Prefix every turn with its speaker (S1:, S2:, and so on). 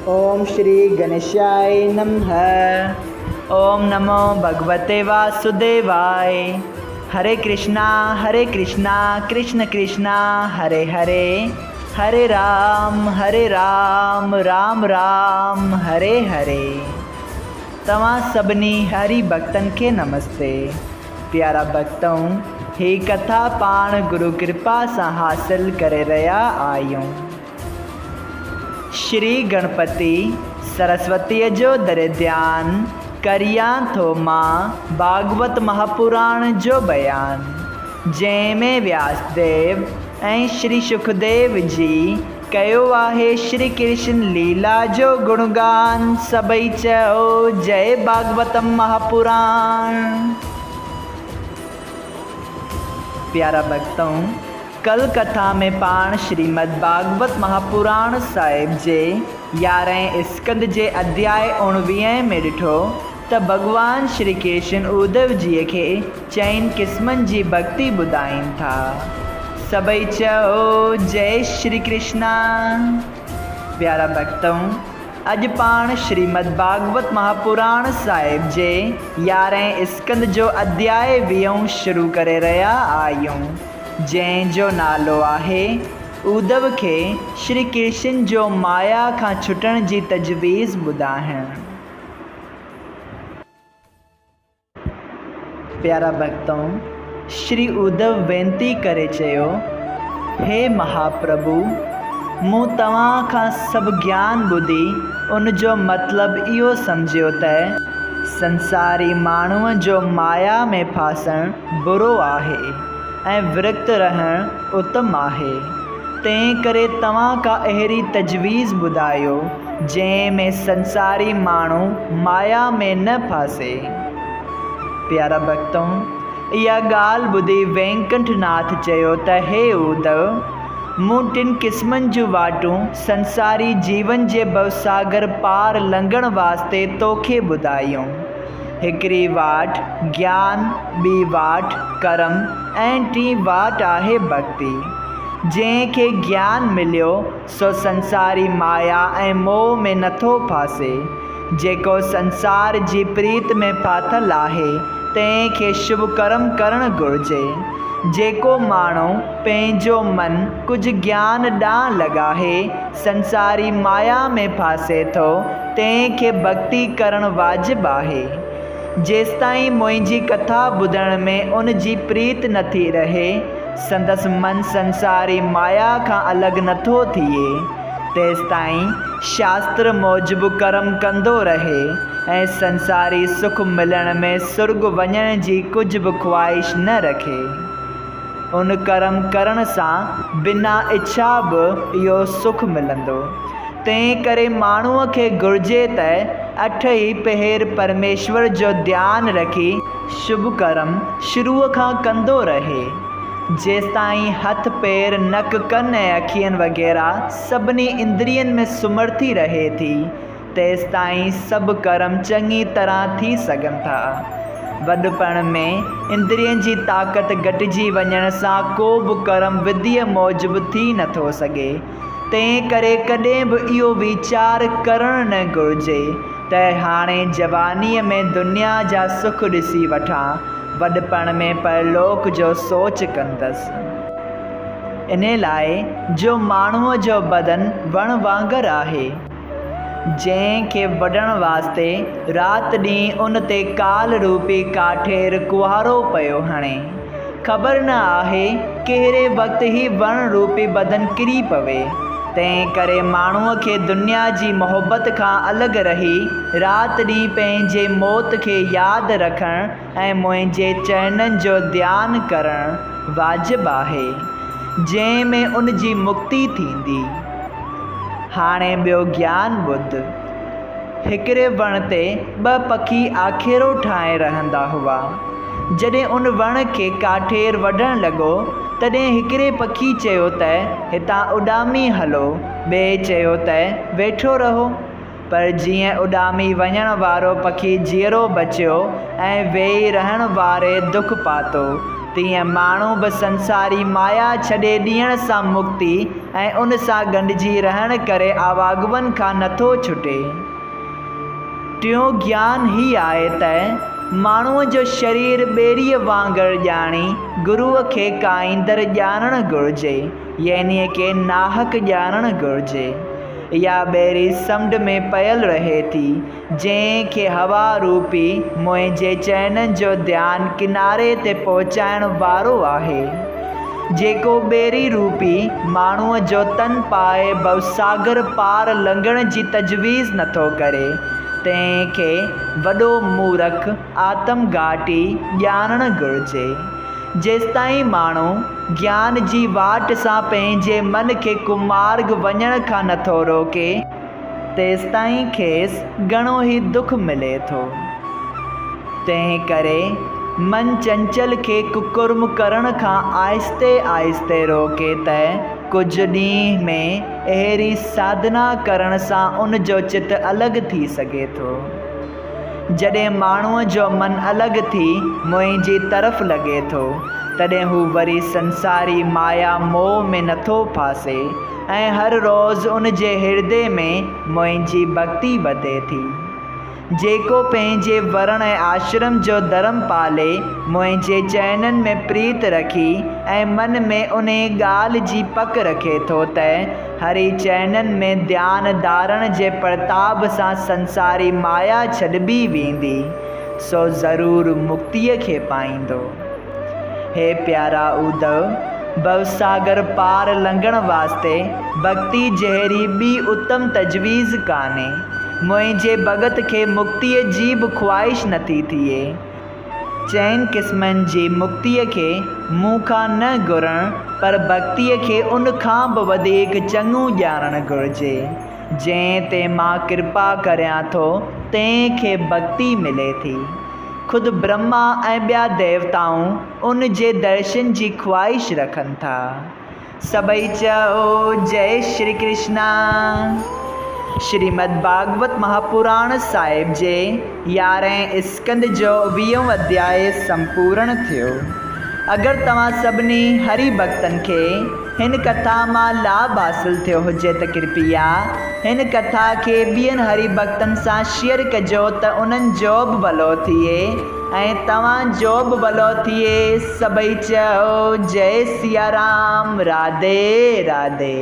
S1: اوم شري گڻيشاء نمھ. اوم نمو ڀڳوتي واسوديواء. هري ڪرشنا هري ڪرشنا ڪرشن ڪرشنا هري هري هري رام هري رام رام رام هري هري. توهان سڀني هري ڀڳتن کي نمستي. پيارا ڀڳتؤ هي ڪٿا پاڻ گرو ڪرپا سان حاصل ڪري رهيا آهيون. شري گڻپتي سرسوتيء جو در ڌيان ڪريان ٿو مان ڀاڳوت مهاپراڻ جو بيان، جنهن ۾ وياس ديو ۽ شري شڪديو جي ڪيو آهي شري ڪرشن ليلا جو گڻگان، سڀئي چئو جئي ڀاڳوتم مهاپراڻ. پيارا ڀڳتؤ! ڪل ڪٿا ۾ پاڻ شريمد ڀاڳوت مهاپراڻ صاحب جي يارهين اسڪنڌ جي اڌياء اوڻويهين ۾ ڏٺو ته ڀڳوان شري ڪرشن اڌو جيء کي چئن قسمن جي ڀڳتي ٻڌائين ٿا. سڀئي چئو جئي شري ڪرشنا. پيارا ڀڳتؤ! اڄ پاڻ شريمد ڀاڳوت مهاپراڻ صاحب جي يارهين اسڪنڌ جو اڌياء ويهون شروع ڪري رهيا آهيون، جنهن جو نالو آهي، اڌو کي شري ڪرشن جو مايا کان ڇٽڻ جي تجويز ٻڌائڻ. پيارا ڀڳتؤ! شري اڌو وينتي ڪري چيو، هي مهاپرڀو! مون توهان کان سڀ گيان ٻڌي ان جو مطلب اهو سمجهيو ته سنساري ماڻهوء جو مايا ۾ ڦاسڻ برو آهي ۽ ورڪت رهڻ اتم آهي. تنهن ڪري توهان ڪا اهڙي تجويز ٻڌايو، جنهن ۾ سنساري ماڻهو مايا ۾ نه ڦاسي. پيارا ڀڳتؤ! اها ڳالهه ٻڌي وينڪنٺ ناٿ چيو ته هي اڌو! مون ٽن قسمن جون واٽون سنساري جيون جي ڀوساگر پار لنگهڻ واسطي توکي ٻڌايون. هڪڙي واٽ گيان، ٻي واٽ ڪرم ۽ ٽين واٽ آهي ڀڳتي. جنهن کي گيان مليو، سو سنساري مايا ۽ موهه ۾ نٿو ڦاسي. جيڪو سنسار جي پريت ۾ ڦاٿل آهي، تنهن کي شڀ ڪرم ڪرڻ گهرجي. جيڪو ماڻهو پنهنجو من ڪجهه گيان ڏانهن لڳاهي، سنساري مايا ۾ ڦاسي ٿو، تنهن کي ڀڳتي ڪرڻ واجب آهي. جيستائين منهنجي ڪٿا ٻڌڻ ۾ ان جي پريت نٿي رهي، سندس من سنساري مايا کان الڳ نٿو ٿئي، تيستائين شاستر موجب ڪرم ڪندو رهي ۽ سنساري سک ملڻ ۾ سرڳ وڃڻ جي ڪجهه به خواهش نه رکي. ان ڪرم ڪرڻ سان بنا اڇا به اهو سک ملندو. تنهن ڪري ماڻهوء کي گهرجي ته اٺ ئي پهر پرميشور جو ڌيان رکي شڀ ڪرم شروع کان ڪندو رهي، جيستائين هٿ، پير، نڪ، ڪن ۽ اکين وغيره سڀني اندرين ۾ سمرٿي رهي ٿي، تيستائين سڀ ڪرم چڱي طرح ٿي سگهن ٿا. وڏپڻ ۾ اندرين جي طاقت گهٽجي وڃڻ سان ڪو به ڪرم وڌيء موجب ٿي نٿو سگهي. تنهن ڪري ڪڏهن به اهو ويچار ڪرڻ نه گهرجي ته هاڻي جوانيء ۾ دنيا جا سک ڏسي وٺان، وڏپڻ ۾ پرلوڪ جو سوچ ڪندس. انهيء لاء جو ماڻهوء جو بدن وڻ وانگر آهي. جنهن کي وڍڻ واسطي رات ڏينهن ان تي ڪال روپي ڪاٺير ڪهاڙو پيو هڻي. خبر نه آهي ڪهڙي وقت هي وڻ روپي بدن ڪري پوي. تنهن ڪري ماڻهوء کي دنيا جي محبت کان الڳ رهي رات ڏينهن پنهنجي موت کي ياد رکڻ ۽ منهنجي چرنن جو ڌيان ڪرڻ واجب آهي، جنهن ۾ ان جي مڪتي ٿيندي. هاڻي ٻيو گيان ٻڌ. هڪڙي وڻ تي ٻه پکي آکيرو ٺاهي رهندا هئا. جڏهن ان وڻ کي ڪاٺير وڍڻ لڳو، تڏهن هڪڙي پکي چيو ته هتان اڏامي هلو، ٻئي چيو ته ويٺو رهو. پر جيئن اڏامي وڃڻ وارو پکي جيئرو بچيو ۽ ويهي رهڻ واري دک پاتو. تيئن ماڻهو به سنساري مايا ڇڏي ڏيڻ سان مڪتي ۽ ان سان ڳنڍجي رهڻ ڪري آواگمن کان نٿو ڇٽي. ٽيون گيان هي آهي ته ماڻهوء جو شرير ٻيڙيء وانگر ڄاڻي گروء کي ڪائيندڙ ڄاڻڻ گهرجي، يعني ڪي ناحق ڄاڻڻ گهرجي. اها ٻيڙي سمنڊ ۾ پيل رهي ٿي، جنهن کي هوا روپي منهنجي چئنن جو ڌيان ڪناري تي پهچائڻ وارو آهي. جيڪو ٻيڙي روپي ماڻهوء جو تن پائي ڀوساگر پار لنگهڻ جي تجويز نٿو ڪري، تنهن کي وڏو مورک، آتم گهاٽي، ڄاڻڻ گهرجي. جيستائين ماڻهو گيان جي واٽ سان پنهنجي من کي ڪمارگ وڃڻ کان نٿو روڪي، تيستائين کيس گهڻو ئي دک ملي ٿو. تنهن ڪري من چنچل کي ڪڪرم ڪرڻ کان آهستي آهستي روڪي ته ڪجهه ڏينهن ۾ اهڙي ساڌنا ڪرڻ سان ان جو چت الڳ ٿي سگهي ٿو. جڏهن ماڻهوء جو من الڳ ٿي منهنجي طرف لڳي ٿو، تڏهن هو وري سنساري مايا موهه ۾ نٿو ڦاسي ۽ هر روز ان جي هردي ۾ منهنجي ڀڳتي وڌي ٿي. جيڪو پنهنجي ورڻ ۽ آشرم جو ڌرم پالي، منهنجي چئنن ۾ پريت رکي ۽ من ۾ انهي ڳالهه جي پڪ رکي ٿو ته هري چئنن ۾ ڌيان ڌارڻ جي پرتاب سان سنساري مايا ڇڏبي ويندي، سو ضرور مڪتيء کي پائيندو. هي پيارا اڌو! ڀوساگر پار لنگهڻ واسطي ڀڳتي جهڙي ٻي اتم تجويز ڪانهي. منهنجي ڀڳت کي مڪتيء جي به خواهش نٿي ٿئي. چئن قسمن جي مڪتيء کي مون کان نه گهرڻ پر ڀڳتيء کي ان کان به وڌيڪ چڱو ڄاڻڻ گهرجي. جنهن تي مان ڪرپا ڪريان ٿو، تنهن کي ڀڳتي ملي ٿي. خود برهما ۽ ٻيا ديوتائون ان جي درشن جي خواهش رکن ٿا. سڀئي چئو جئي شري ڪرشنا. شريمد ڀاڳوت مهاپراڻ صاحب جي يارهين اسڪنڌ جو ويهون اڌياء سمپورڻ ٿيو. اگر توهان سڀني هري ڀڳتن کي هن ڪٿا مان لاڀ حاصل ٿيو هجي ته ڪرپيا هن ڪٿا کي ٻين هري ڀڳتن سان شيئر ڪجو ته انهن جو به ڀلو ٿئي ۽ توهان جو به ڀلو ٿئي. سڀئي چئو جئي سيارام راڌي راڌي.